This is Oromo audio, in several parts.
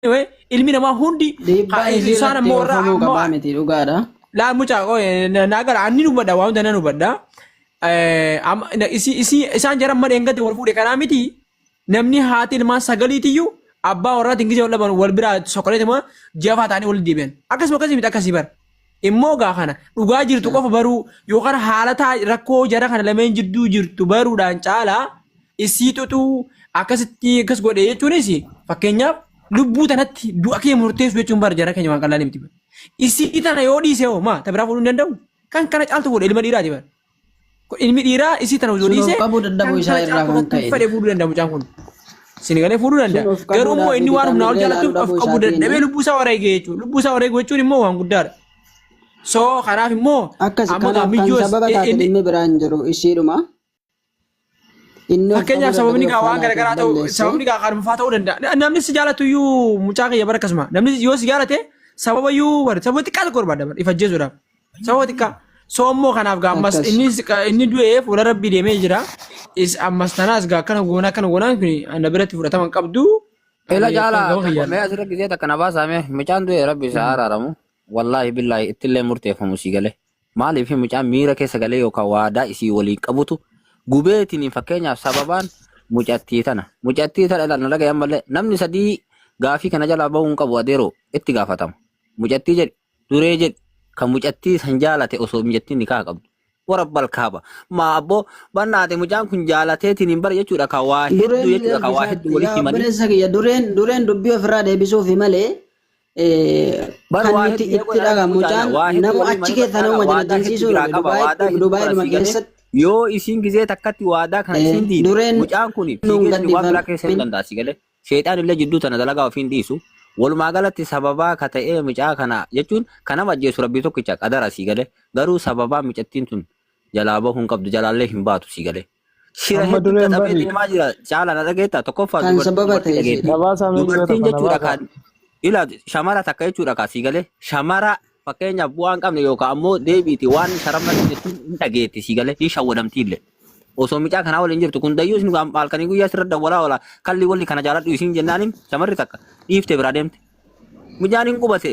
Anyway, ilmi namaa hundi Dhiibbaa isii isaan irratti ammoo warra oofamuu ammoo qabaa miti dhugaadha. laa mucaa qoy naa gara anni hubadha waan hunda nan hubadha. Isaan jaran mana eengate wal fuudhe kanaa miti namni haati ilmaan sagaliitiyyuu abbaa warraatiin gisee wal dhaban wal biraa soqoleetuma jafaa ta'anii wal deebi'an. Akkasuma akkasii miti akkasii bara. Immoo gaa kana dhugaa jirtu qofa baruu yookaan haala rakkoo jara kana lameen jidduu jirtu baruudhaan caalaa isii xuxuu akkasitti akkas godhe jechuunis fakkeenyaaf lubbuu tanatti du'a kee murteessu jechuun bara jara keenya waan qallaan miti. Isii tana yoo dhiise hoo maa ta biraa fuudhuu hin danda'u? Kan kana caaltu fuudha ilma dhiiraati bara. Ilmi dhiiraa isii tana osoo Sun of dhiise qabuu dadhabuu kan isaa kana irraa caaltu kan kan ka'e. fedhe fuudhuu danda'a mucaan kun. Isin galee fuudhuu Sun danda'a. of qabuu Garuu immoo dhaabbii inni waan bitaa humnaa ol mirga ilaaluu jaalatuuf of dhabuu qabuu isaatiin. dadhabee lubbuu isaa wareege jechuudha. Lubbuu isaa wareegu jechuun immoo waan guddaadha. So kanaaf immoo Akkasi amma gaa kanaaf kan miyyoos sababa taate inni dhimmi biraa hin jiru ishiidhuma. Inni of fakkeenyaaf qabuu sababni dadhabee gaa of waan faana garaagaraa of ta'u balleesse. sababni gaa kanumfaa ta'uu danda'a. Namni si jaalatu iyyuu mucaa kiyya bara akkasuma. Namni yoo si jaalate sababa iyyuu bara sababa xiqqaa tokko barbaada bara if ajjeesuudhaaf. Sababa xiqqaa. So immoo kanaaf gaa ammas Akkas. inni inni du'ee fuula rabbii deemee jira. Is ammas tanaas gaa akkana goona akkana goonaan kun ana biratti fudhatama hin qabdu. Ila Ani jaala kan gama kiyyaan. mee asirra gisee takka na baasaa mee mucaan du'e rabbi isaa araaramu wallaahi billaahi ittillee murteeffamu sii galee maaliif mucaan miira keessa galee yookaan waadaa isii waliin qabutu gubeetiin fakkeenyaaf sababaan mucattii tana mucattii tana ilaal na dhagaye ammallee namni sadii gaafii kana jalaa bahuu hin qabu adeeroo itti gaafatama mucattii jedhi duree jedhi kan mucattii san jaalate osoo mucattiin nikaa qabdu warabbal kaaba maa abboo bannaate mucaan kun jaalateetiin hin bare jechuudha ka waa hedduu Dureen jechuudha ka waa hedduu ergisaatti walitti yaa himanii obboleessa kiyya dureen dureen dubbii ofirraa deebisuufi malee bar kan waa nuti hedduu itti dhaga mucaan mucaan waa hedduu namu walii achi himanii keessa barcaala nama waadaa hedduu janajansiisuu biraa dhabe qaba waadaa hedduu Dubaayidhuma bara sii galee keessatti yoo isiin gizee takkatti waadaa kana isiin diide dureen mucaan kun nuun fiigeetiin waan biraa keessa hin gadhiifamin danda'a sii galee Sheexaan illee jidduu tana dalagaa ofii hin dhiisu. Walumaa galatti sababaa ka ta'ee mucaa kana jechuun ka nama ajjeesu Rabbii tokkicha qadara sii galee. Garuu sababaa micattiin tun jalaa bahuu hin qabdu jalaallee hin baatu sii galee. Shira Amma hedduu dureen xaxamee bari deemaa jira caala na dhageetta tokkoffaa kan dubartii sababa dubartii ta'e dhageetti. isiidha. Nabaasaa mee gisee Dubartiin tokko jechuudha nabaasaa. kan ila shamara takka jechuudha ka sii galee shamara fakkeenyaaf bu'aa hin qabne yookaan ammoo deebiiti waan sharamatti jettuun hin dhageetti sii galee hin shawwadamti illee. Osoo micaa kanaa waliin jirtu kun dayyuu isin halkanii guyyaa sirra dawwalaa oola kalli walli kana jaaladhu isin jennaanin shamarri takka dhiifte biraa deemte. Mucaan hin qubate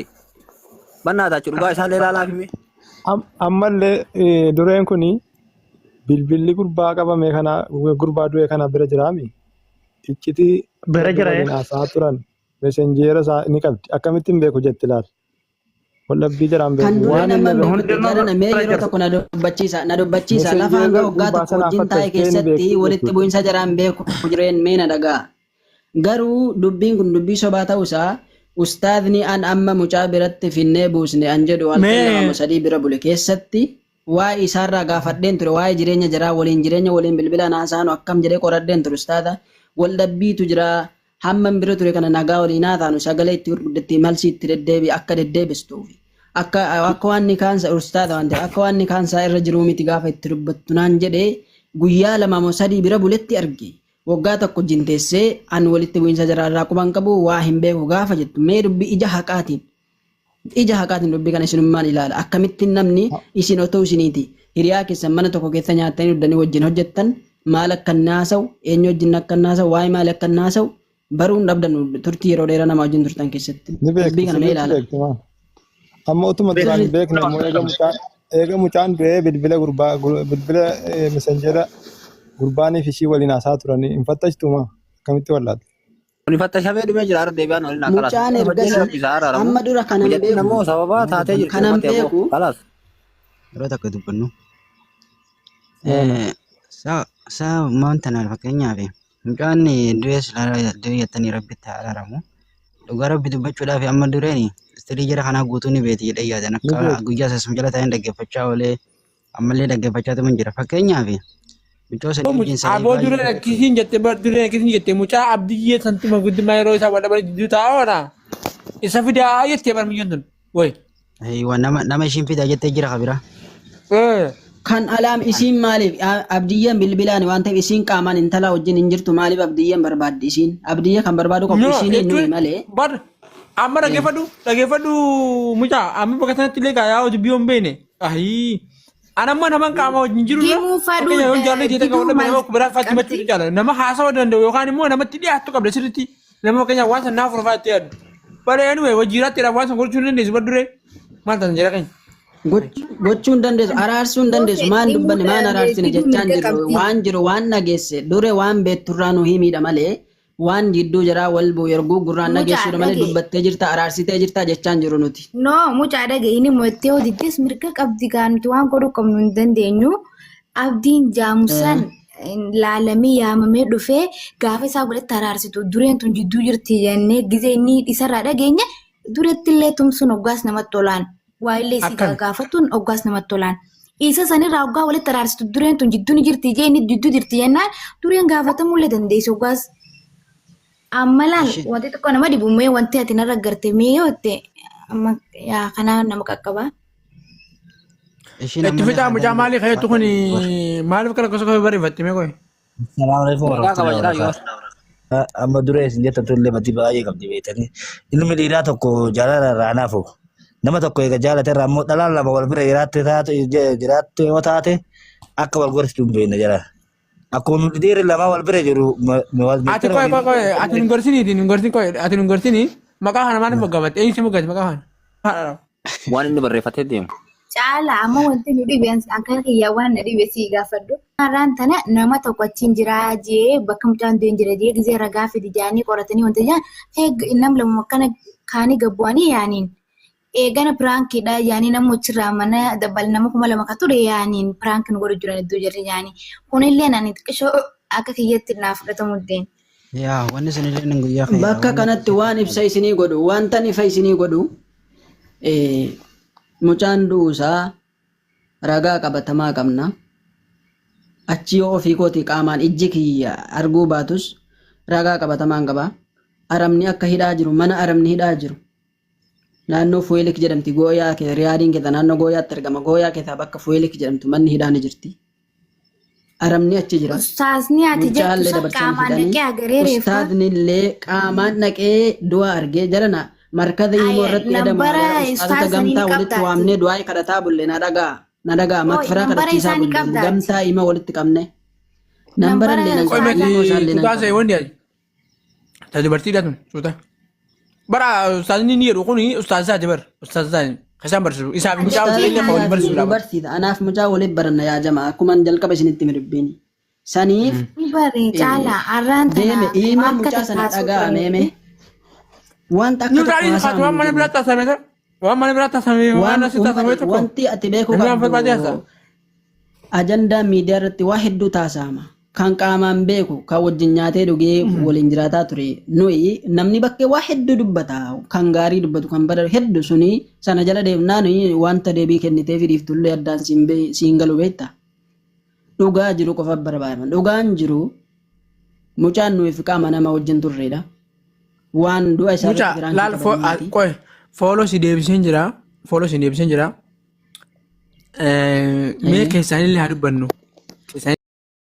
bannaa taachu dhugaa isaallee ilaalaa fi mee. Ammallee dureen kuni bilbilli gurbaa qabame kana gurbaa du'e kana bira jiraami. Iccitii Bira warri jira waliin haasa'aa turan messenjeera isaa ni qabdi. Akkamitti hin beeku jetti laal. Waldhabbii jaraan Kan beeku. dureen Waan amma inni hin irra dubbatu Hundinuu jarana mee bira yeroo jira. tokko na dubbachiisa na dubbachiisa lafa hanga messenjeera waggaa gurbaa tokko sanaa wajjin taa'e fattastee ni keessatti beekti walitti jechuudha. bu'insa jaraan beeku jireen mee na dhagaa. Garuu dubbiin kun dubbii sobaa ta'uusaa ustaazni an amma mucaa biratti finnee buusne an jedhu halkan lama Mee moo sadii bira bule keessatti waa'ee isaarraa gaafadheen ture waa'ee jireenya jaraa waliin jireenya waliin bilbilaan haasa'anu akkam jedhee qoradheen ture ustaaza wal dhabbiitu jira Hamman bira ture kana nagaa waliin haa taanu sagalee itti gurguddatte malsii itti deddeebi akka deddeebistuufi akka akka waan nikaansa ustaaza waan ta'eef akka waan nikaansaa irra jiruu miti gaafa itti dubbattu naan jedhee guyyaa lama moo sadii bira buletti arge waggaa tokko wajjin teessee an walitti bu'iinsa jaraarraa quban qabu waa hin beeku gaafa jettu mee dubbii ija haqaatiin Ija haqaatiin dubbii kana isinummaan ilaala. Akkamittiin namni isin otoo isiniiti hiriyaa keessan mana tokko keessa nyaattanii dhuddanii wajjin hojjettan maal akka inni haasa'u, eenyu wajjin akka inni haasa'u, waa'ee maalii akka inni haasa'u baruu hin dhabdan turtii yeroo dheeraa nama wajjin turtan keessatti. Ni beekti Dubbii kana mee sirriitti ilaala. beekti maal. Amma utuma duraan hin Sirriitti. beekne immoo eega mucaan du'ee bilbila gurbaa bilbila messenjera gurbaanii fi ishii waliin haasaa turanii hin fattashtu maa akkamitti wallaalte? Kuni fattashamee dhumee jira har'a deebi'aan waliin haa kalaas. Mucaan Mucaan ergasii rabbi isaa araaramu. amma dura kanan Mucattiin beeku ammoo sababaa taatee jirti kanan dhumate ammoo beeku kalaas. Yeroo takka dubbannu. Maali? Sa maan tana fakkeenyaaf mucaan du'ee silaa du'ee jettanii rabbitti haa araaramu. Dhugaa rabbi dubbachuudhaaf amma dureen istirii jara kanaa guutuu ni beeti jedhee yaadan Ni akka beekti. guyyaa sasum jala taa'een dhaggeeffachaa oolee ammallee dhaggeeffachaa tuman jira. Fakkeenyaaf mucoo sanii wajjin Aboo saayibaa dureen akkisiin jette bar dureen akkisiin jette mucaa abdiyyee santuma guddummaa yeroo isaa wal dhaban jidduu taa'aa oolaa isa fidaa jettee bar miyyoon tun woy. Nama nama ishiin fidaa jettee jira kabira. Kan alaam isiin maaliif abdiyyeen bilbilaan waan ta'eef isiin qaamaan intalaa wajjin hin jirtu maaliif abdiyyeen barbaaddi isiin abdiyyee kan barbaadu qabu No isiin nuyi jechuun malee. bar amma dhaggeeffadhu dhaggeeffadhu mucaa amma bakka sanatti illee gaa yaa'u dubbii hin beekne ahii An amma naman qaama wajjin jiru irra Gimuu faduu fakkeenya yoon jaallee jeeta giduu qabu maal nama biraa faatti qabdi? machuutu jaala. Nama haasawa danda'u yookaan immoo namatti dhiyaattu qabda sirriitti. Nama fakkeenyaaf waan san naaf furfaa itti yaadu. Bara anyway wajjiraatti waan san gochuu hin dandeessu bar duree. Maal tan jira keenya. Gochuu hin dandeessu, araarsuu hin dandeessu. Maan Himuu dubbanne maan araarsine diduu jechaan mirga jirru qabdi. waan jiru waan dhageesse dure waan beekturraa nu himiidha malee waan jidduu jaraa wal bu'u yerguu gurraan Mucaa dhageessuudha malee dhage. dubbattee jirta araarsitee jirta jechaan jiru nuti. No, mucaa dhage inni mo'attee yoo diddes mirga qabdi gaa nuti waan godhuu qabnu hin dandeenyu. Abdiin jaamusan laalamee yaamamee dhufee gaafa isaa godhatti araarsitu dureen tun jidduu jirti jennee gizee inni isarraa dhageenye duretti illee tumsuun hoggaas namatti tolaan. Waa illee isii Akkami? gaafatuun hoggaas namatti tolaan. Isa sanirraa hoggaa walitti araarsitu dureen tun jidduu ni jirti jee inni jidduu jirti jennaan dureen gaafatamuu illee dandeessu hoggaas. Amma laal Isheen wanti xiqqoo nama dhibu mee wanti ati narra garte mee yoo jette amma yaa kanaa nama qaqqaba. ishiin Itti ammallee ficaa mucaa haadha maalii kayyattu kun maaliif kana gosa kofee barreeffatte mee qoy. Assalamu alaikum Maqaa qaba warahmatullahi jedhaa yoo. wabarakatuh. Amma dura isin jettan tullee badii baay'ee qabdi beektanii. Ilmi dhiiraa tokko jaalala irraa naafu. Nama tokko eega jaalate irraa immoo dhalaan lama wal bira jiraatte taate jiraatte yoo taate akka wal gorsitu hin beekne jala. Akkuma dhiirri lama wal bira jiru Ati ministeera qoy qoy waliin qoy ati nun gorsiniiti nun gorsin qoy ati nun gorsini maqaa kana maaliif moggaafatte eenyu si moggaase maqaa kana. Haadha. Waan inni barreeffatee deemu. Caala amma wanti nu dhibe akka kiyyaa waan na dhibe si gaafadhu. Har'aan tana nama tokko achiin jiraa jee bakka mucaan du'een jira jee gizee ragaa fidi jaanii qoratanii wanta jaan nam lamuma akkana kaanii gabbu'anii yaaniin. Eegana piraankiidha yaanii nama achirraa mana dabbal nama 2000 ka ture yaaniin piraankiin godhu jiran iddoo jirri yaanii. Kunillee ani xiqqishoo akka kiyyatti naa fudhatamuu dideen. Yaa wanni sun illee nan guyyaa kee Bakka wanni kanatti waan ibsa isinii godhu wantan ifa isinii godhu eh, mucaan du'uusaa ragaa qabatamaa qabna. Achi yoo ofii kootii qaamaan ijji kiyya arguu baatus ragaa qabatamaan qaba. Arabni akka hidhaa jiru mana arabni hidhaa jiru naannoo Fuweelik jedhamti gooyaa kee riyaadiin keessa naannoo gooyaatti argama gooyaa keessaa bakka Fuweelik jedhamtu manni hidhaa ni jirti. Arabni achi jira. Ustaazni ati jettu Mucaallee san dabarsanii qaamaan hidhanii dhaqee agaree reeffa. ustaazni illee qaamaan dhaqee du'a argee jarana markaza himoo Aya, irratti edamu nambara jara ustaazota ustaaz sanii ni gamtaa walitti qabdaati. waamnee du'aa kadhataa bulle na dhagaa na dhagaa Oi, makfiraa nambara kadhachiisaa isaa ni bulle qabdaati. gamtaa hima walitti qabne nambara Nambara illee nan Qoy qaba meeti himoo isaallee nan suutaa qaba. see wanti ati. Ta dubartiidha tun suuta. Bara ustaazni ni jedhu kuni ustaaz isaati bar ustaaz isaati. Isaan barsiisu isaaf mucaa Ustaaza hojii illee kan waliin kiyyaati barsiisudha nu bar. barsiisa anaaf mucaa waliin baranna yaa jamaa akkuma jalqaba isinitti hime dubbiin saniif Ni bare eh, caala har'aan tana deeme himaa akka mucaa sana takkaasuu dhagaa ture meeme miti. wanta akka Ni tokko tarii haasa'amu kaatu waan hin mana jirru. biraa taasifame waan mana biraa taasifame waan waan asii taasifame ummati tokko wanti ati beekuu namni waan qabdu barbaade haasa. ajandaa miidiyaa irratti waa hedduu taasifama. Kan qaamaan beeku kan wajjin nyaatee dhugee waliin jiraataa ture nuyi namni bakkee waa hedduu dubbata kan gaarii dubbatu kan bada hedduu suni sana jala deemnaa nuyi wanta deebii kennitee fi dhiiftullee addaan siin siin galu beekta. Dhugaa jiru qofa barbaadama. Dhugaan jiru mucaan nuyi fi qaama nama wajjin turredha. Waan du'a isaa Mucaa irratti firaankii laal qabanii miti. qoy fooloo si deebiseen jira fooloo si deebiseen jira. Mee Ayyee. keessaanillee haa dubbannu.